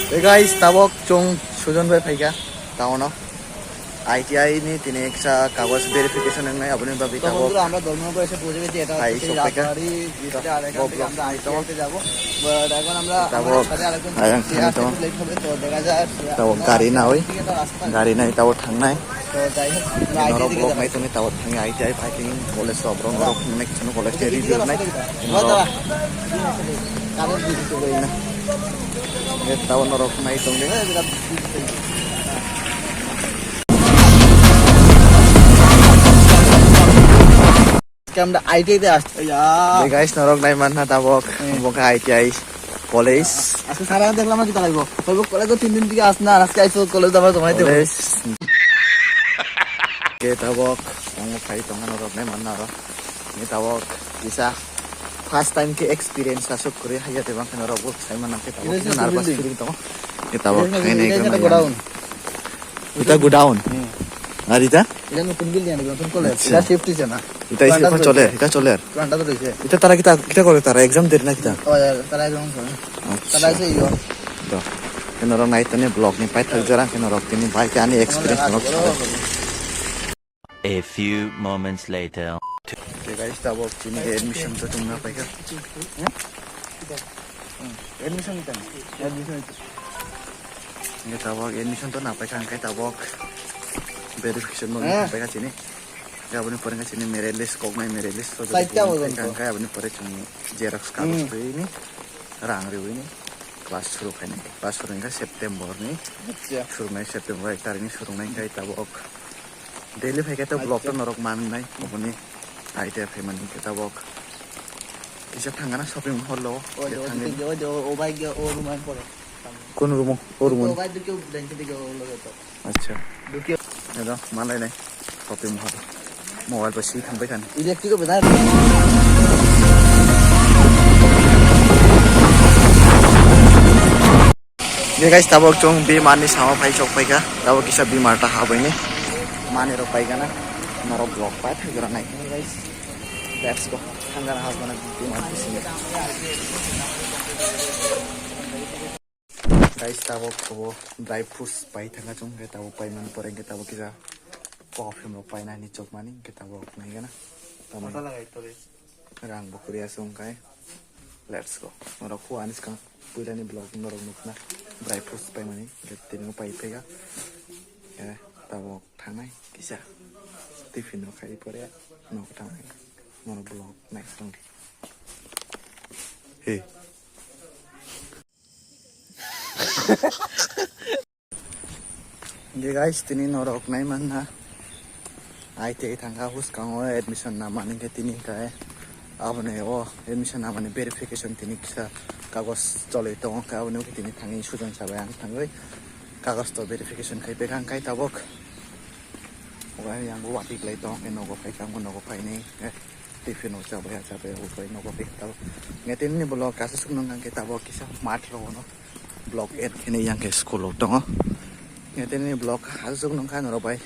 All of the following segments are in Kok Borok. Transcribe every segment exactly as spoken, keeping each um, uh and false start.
Hey guys, tabok chwng Sujon bai phaikha town o. I T I ni tini eksa kagoj verification wngnai, aboni bagwi tabok আমরা ধর্মনগর এসে পৌঁছে গেছি। এটা হচ্ছে সেই রাজবাড়ি ব্রিজটা, আর এখান থেকে আমরা আইটিআইতে যাবো। But এখন আমরা, tabok, আমাদের সাথে আরেকজন আছে, আসতে একটু লেট হবে, তো দেখা যাক। Tabok gari nai, gari nai tabok thangnai. তো যাই হোক, আমরা আইটিআই norok দিকে vlog যাবো। Nai tongni tabok thangwi I T I paiting college rok, norok thangna kisa college review nai. Norok, tabok norok nai tongdi. Aizke amra I T I te aschi. Hey guys, norok nai manna tabok, hmm, bo khe I T I college. Aizke sara dekhlam na kita lagbo. Hoibo college o tin din theke asna, ar aizke aiso college amra jomai tebo. College. Ke tabok, ang khai tong norok nai manna aro. Ni tabok kisa first time ke experience asuk kuri haya tebang khe norok bo sai manna khe tabok. Ina sini nervous building. Feeling tongo. Ni tabok ina khai sini, nai ina sini godaun. Ita godaun. Hmm. Ar ita? Ita notun building ani, notun college. Acha. Ita shift hoise na. Ita isi ekho choler, ita choler. Two hundred roise. Ita tara kita, kita kore tara exam der na kita? Oh ya, tara exam kore. Acha. Tara ise iyo. Do. Keno rok nai tani vlog ni paithak jora keno rok tini bai ani experience rok. A few moments later. Okay guys, tabok tini admission to tongna paikha. Hmm? Admission ita. Admission ita. Nge tabok admission to na paikha, hingke tabok verification bo, eh, paikha chini. Nge aboni pore nge chini merit list, koknai merit list to. Saita bo paikha, hingke aboni pore chini xerox kagoj, hmm, twi ni rang riwi ni class suru khainai. Class suru hingke September ni. Acha. Surungnai September ek tarikh ni surungnai hingke tabok daily phaikhe to vlog to norok mannai, oboni idea phaimani khe tabok. Kisa thangana shopping mall o. Oi, oi, thangwi oi, oi, oi, bai ge, o room ang pore. Kun room o? O room o. O bai dukhe, dengke dikhe, o loge to. Acha. Dukhe. Edo, malai nai. Shopping mall. Mobile bai swi thangbai khan. Electric o bedai. Ye guys, tabok chwng bimar ni samo phai sok phaikha. Tabok kisa bimar ta habwi ni manwi rok paigana. Norok vlog pai thai jora nai. Guys, let's go. Thangana habgana bimar bisingo. Guys, tabok kobo dry fruits pai thangna chwng khe tabok pai mani pore khe tabok kisa coffee rok pai nani chok mani khe tabok nai gana. Masala gai tobe. Rang bo kwrwi aswk wngkha. Let's go. Norok hua ani swkang puilani vlog norok nukna. Dry fruits paimani. Tini pai phaikha. Eh, tabok thangnai kisa. Tiffin rok khai pore. Nok thangnai. Norok vlog nai tongdi. Hey. Ge guys, tini norok nai manna. I T I thangkha, hwskango admission namani khe tini khe aboni o admission namani verification tini kisa kagoj cholwi tongo, khe aboni tini thangwi sujon sabai ang thangwi kagoj to verification khai pekha, hwnkhe tabok. Obo yang bo watwi klai tongo, khe nogo phaikha, ang bo nogo phainai, khe tiffin o chabai, chabai, obo pai nogo phaikha tabok. Nge tini ni vlog kaisa sukno hwnkha khe tabok kisa math rogo no. Vlog end khe yang khe school o tongo. Tini vlog aswk nung kha norok bai.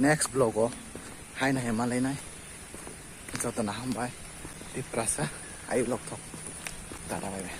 Next vlog o hai nai malai nai. Joto no hambai. Tiprasa ai vlog thok. Tara bai bai.